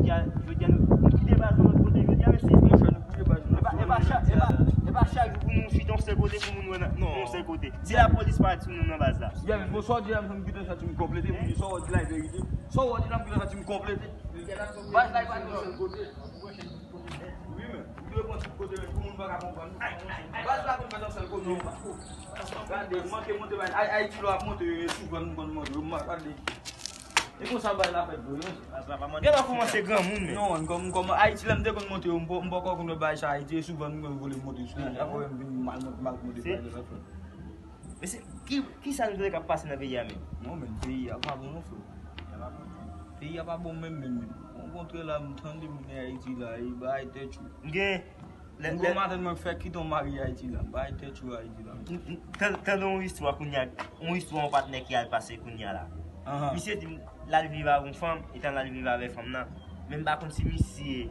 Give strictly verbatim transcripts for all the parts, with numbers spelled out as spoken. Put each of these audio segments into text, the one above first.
Jodi a, nou, nou kite baz nou lòt kote jodi a, mesye. Monchè, nou kite baz nou. E pa, e pa chak, e pa, e pa chak jou pou nou chita yon sèl kote, pou moun wè nan, nan yon sèl kote. Si lapolis parèt sou nou nan baz la. Yeah, men, bon, sa w di la, m kite santi m konplete, m di sa w di la, e verite. Sa w di la, m kite santi m konplete. Baz la, e pa nan yon sèl kote. Wi, men. M dwe pran tout kote, men, pou moun pa ka konprann. Baz la konn fè nan sèl kote. Gade, manke monte, bay. Ay, Ayiti lè w ap monte, souvan nou konn monte. Gade. E konsa bay la fèt vre, non? Gen lè w kòmanse granmoun, men. Non, kòm, kòm Ayiti, lè m te konn monte yo, m poko konn bay sa Ayiti, e souvan nou konn vole monte sou. Apre, m vin mal monte, mal monte, bay la fèt. Mesye, ki, ki sa nou te ka pase nan peyi a menm? Non, men, peyi a pa bon, non, frè. Peyi a pa bon menm, menm, menm. Okontrè, la, m tande moun Ayiti la, e bay tèt yo. M gen, lè, m gen lè maten, mwen fè kite yon mari Ayiti la, bay tèt yo Ayiti la. M, m, tan-, tande yon istwa kounye a, yon istwa yon patnè ki al pase kounye a la. Ahan. Misye di m, l al viv avè yon fanm, etan l al viv avè fanm nan. Men m pa konn si misye,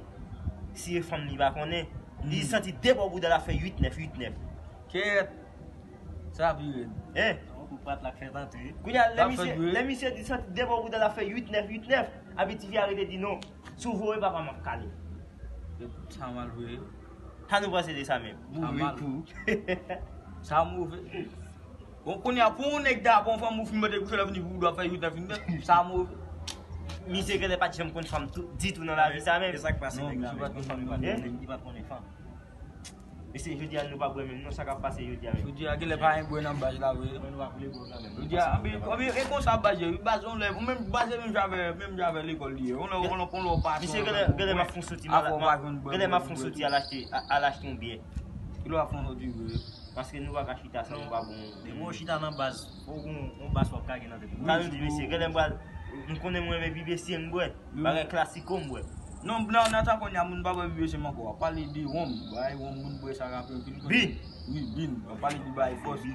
si e fanm li pa konnen. Li santi de bò bouda l ap fè uit nèf, uit nèf. Kèt. Sa pi rèd. Hein? Ou prat la k fè tante. Kounye a, lè misye, lè misye di santi de bò bouda l ap fè uit nèf, uit nèf, epi tifi a rete di non. Si w voye papa m ap kale. Sa mal vre. Sa nou panse de sa menm? Sa mal. Sa move. Bon, kounye a, pou yon nèg ta pran fanm ou fin mete kouche la vini pou w ap fè uit nèf, uit nèf, sa move. Misye genlè pa t janm konn fanm tou, ditou nan lavi sa menm. E sa k pase nèg la menm? Li pa t konnen fanm. Mesye, jodi a nou pa bwè menm non, sa k ap pase jodi a menm? Jodi a genlè pa gen bwè nan baz la vre. Jodi a, anben, anben, e konsa baz ye, baz yon lè, menm baz menm jan avè, menm jan avè lekòl li ye. Yon lè, yon lè, yon lè w pa. Misye genlè, genlè m ap fè yon soti, genlè m ap fè yon soti al achte, al achte yon byè. Kilè w ap fè yon soti vre? Paske nou pa ka chita san nou pa bon. Depi w chita nan baz, fò w gon yon baz w ap ka gen nan tèt ou. Sa nou di mesye, genlè m pral, m konnen mwen renmen Vibe Syen m bwè. Bagay klasiko m bwè. Non, nan, nan tan kounye a, moun pa bwè Vibe Syen m ankò. W ap pale de wonm, bagay wonm, moun bwè sa rape anpil. Bin. Wi, bin. W ap pale de bagay fòs.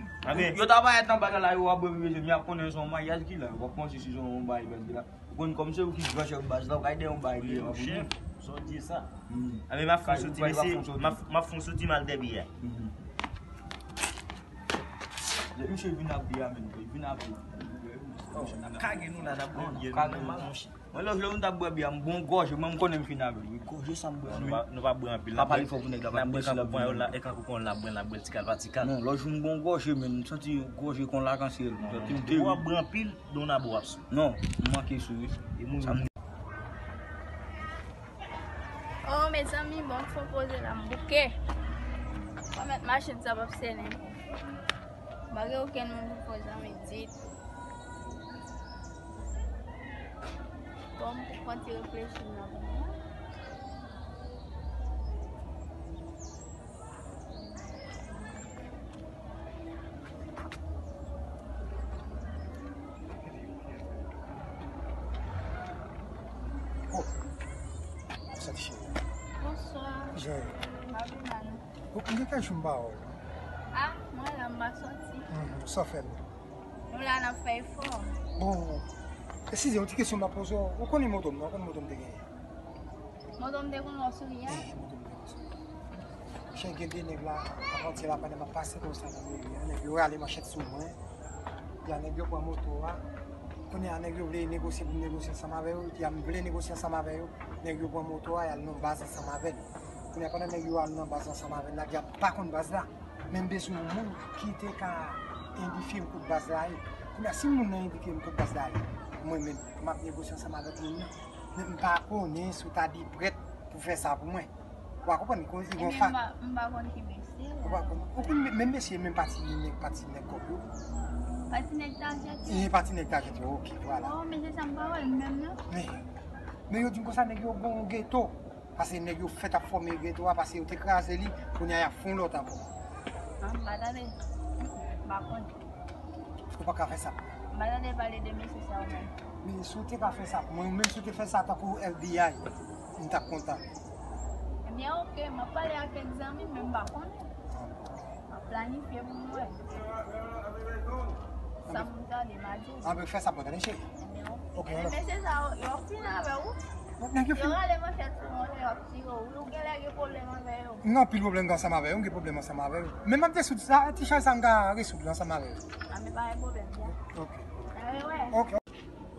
Yo ta parèt nan bagay la, yo ap bwè Vibe Syen, men y ap konnen se yon maryaj ki la. W ap panse se yon bagay baz ki la. Ou konn kòm se ou ki gran chèf baz la, ou ka ede yon bagay ki la. Chèf, sa w di sa. Anben, m ap fè yon soti, mesye, m ap, m ap fè yon soti m al dèbi a. Lè misye vin ap byen a menm, vin ap byen. N ap kage nou la, n ap bwè byen. Kage nou, monchè. Mwen, lòt jou, nou t ap bwè byen, m bon gòje, mwen, m konnen m fin avè l, wi. Gòje sa m bwè a, nou pa, nou pa bwè anpil, n ap bwè, n ap bwè kankou pran yon la, e kankou pran yon la, bwè l tikal pa tikal. Non, lòt jou, m bon gòje, men m santi gòje kon lakansyèl. M santi m teri. Ou ap bwè anpil, don abo ap sou. Non, m manke sou, wi. E moun. Oh, mezanmi, bon, m fon poze la, m bouke. Mwen mèt machin sa p ap sènen. M pa gen okenn moun pou fè zanmi ditou. Bon, m pou pran ti reflechi m nan pou mwen. Oh, sa ti cheri. Bonswa. Jan yo. M ap vin la non. Ou gen kèk jou m pa wè w. Ah, mwen la, m pa sòti. Mhm, sa w fè la? Nou la, n ap fè efò. Bon, eskize, yon ti kesyon m ap poze w. Ou konnen moto m, non? Ou konnen moto m te genyen? Moto m te konn wè w sou li a? Eh, moto m te konn sou li. Chè, gen de nèg la, avantyè la, pandan m ap pase konsa nan meri a, nèg yo rale manchèt sou mwen. Ya, nèg yo pran moto a. Kounye a, nèg yo vle negosye pou m negosye ansanm avè yo. Ya, m vle negosye ansanm avè yo. Nèg yo pran moto a, y al nan baz ansanm avè l. Kounye a, pandan nèg yo al nan baz ansanm avè l la, ya, m pa konn baz la. Men m bezwen yon moun ki te ka endifye m kot baz la ye. Kounye a, si moun nan endifye m kot baz la ye, mwen menm, m ap negosye ansanm avèk moun nan. Men m pa konnen si w ta deprèt pou fè sa pou mwen. Ou pa konprann, li gon fa. Ebyen, m pa, m pa konn ki mesye. Ou pa konn. Ou konn men-, menm mesye, menm pati nèg, pati nèg kòb yo. Pati nèg Tajet yo? E, pati nèg Tajet yo, ok, vwala. Oh, men se sa m pa wè l menm, non. Men, men yo di m konsa, nèg yo gon geto. Paske nèg yo fèk ap fòme geto a, paske yo te kraze li, kounye a y ap fè yon lòt ankò. Ah, m pa tande. M pa konn. Ou pa ka fè sa. M pa tande pale de mesye sa yo menm. Men si w te ka fè sa, mwen menm si w te fè sa tankou F B I, m t ap kontan. Ebyen, ok, m ap pale ak kèk zanmi m, men m pa konnen. M ap planifye pou m wè. Sa moun tande, m a di w. Anben, fè sa pou tande, cheri. Ebyen, ok. Ok, men mesye sa yo, yo fin avè w. Nèg yo fin. Yo rale manchèt sou mwen, yo ap tire w. Wi, ou genlè gen pwoblèm avè yo. Non, pil pwoblèm ansanm avè yo, m gen pwoblèm ansanm avè yo. Men m ap rezoud sa, ti chay sa m ka rezoud ansanm avè yo. A, men pa gen pwoblèm, byen. Ok. Anben, wè. Ok.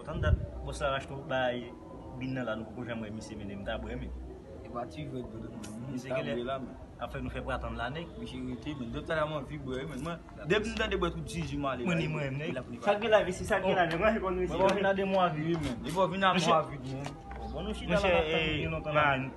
Otan dat bòs la rachte w bay Bin nan la, nou poko janm wè misye, men m ta bwè, men. E pa ti vre, bro. Misye genlè ap fè nou fè pran tann la, nèg. Misye rete, men. Dòt la, mwen anvi bwè, men. Mwen, depi m tande bwè tout ti ji m ale. Mwen ni mwen, nèg. Sa k gen la, isi, sa k gen la, nèg. Mwen konn isi. Mwen vin nan de mwa vid, men. Li pa vin nan mwa vid, non. Bon, nou chita la, nou ap tann li lontan la, men.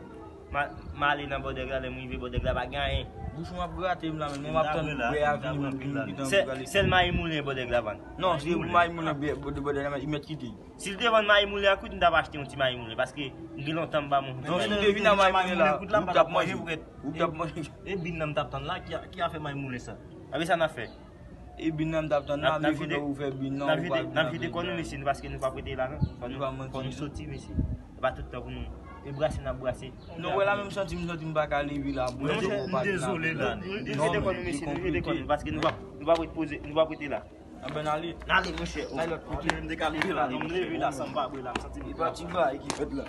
M a- m ale nan Bòdèg la, lè m rive Bòdèg la, pa gen anyen. Bouch mwen ap grate m la, men mwen ap tann bwè a vini, mwen vin, vin, vin, vin, vin. Sèl mayi moulen Bòdèg la vann. Non, se mayi moulen bwè, bwè, Bòdèg la, li mèt kite. Si l te vann mayi moulen a kwit, m t ap achte yon ti mayi moulen, paske m gen lontan m pa manje. Non, si m te vin a mayi moulen la, ou t ap manje. Ou t ap manje. E bin nan m t ap tann la, ki, ki afè mayi moulen sa? Apre sa n ap fè? E bin nan m t ap tann la, men fò ou fè bin nan, ou pa vin. N ap vide kò nou, mesye, nou, paske nou pa prete la, non. Fò nou, fò nou soti, mesye. E pa tout tan pou nou. E brase n ap brase. Non, wè la menm santi m santi m pa ka leve la. Mwen, m dezole la. Nou vide kò nou, mesye, nou vide kò nou, paske nou pa, nou pa prete poze, nou pa prete la. Anben, ale. N ale, monchè. Ay, lòt kote. M te ka leve la, non, m leve la san m pa bwè la, m santi m. E pa ti bagay ki fèt la.